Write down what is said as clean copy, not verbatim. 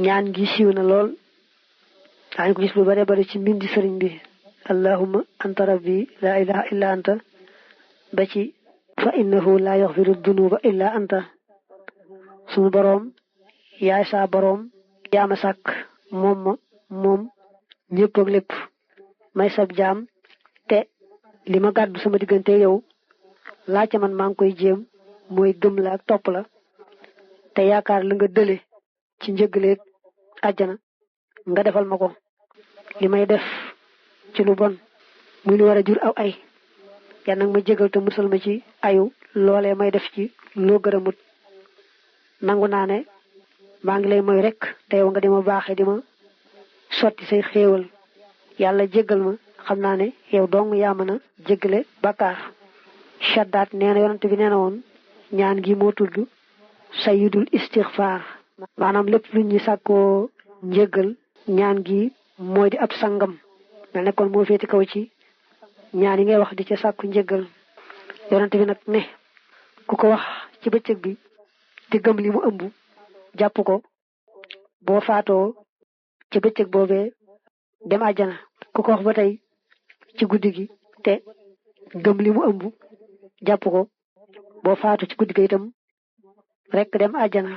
ñaan gi siiw na lool daañu ko gis lu bare bari ci mbindi sëriñ bi allahumma anta rabbi la ilaha illa anta ba ci fa innahu la yaghfiru dunuba illa anta sunu boroom yaay saa boroom jaama sàkk moom ñëpp ak lépp may sab jaam te li ma gàddu sama diggante yow laa ca man maa ngi koy jéem mooy gëm la ak topp la te yaakaar la nga dële ci njëggaleeg àjjana nga defal ma ko li may def ci lu bon muy lu war a jur aw ay yal nag ma jégal te musal ma ci ayu loolee may def ci loo gërëmut nangu naa ne maa ngi lay moy rek te yow nga di ma baaxee di ma sotti say xéewal yàlla jéggal ma xam naa ne yow dong yaa mën a jéggale bàkkaar shaddaat nee na yonante bi nee na woon ñaan gi moo tudd sayyidul istixfaar maanaam lépp lu ñu sàkkoo njéggal ñaan gi mooy di ab sangam mel ne kon moo féeti kaw ci ñaan yi ngay wax di ca sàkku njéggal yonante bi nag ne ku ko wax ci bëccëg bi te gëm li mu ëmb jàpp ko boo faatoo ci bëccëg boobee dem àjjana ku ko wax ba tey ci guddi gi te gëm li mu ëmb jàpp ko boo faatu ci guddi gi itam rek dem àjjana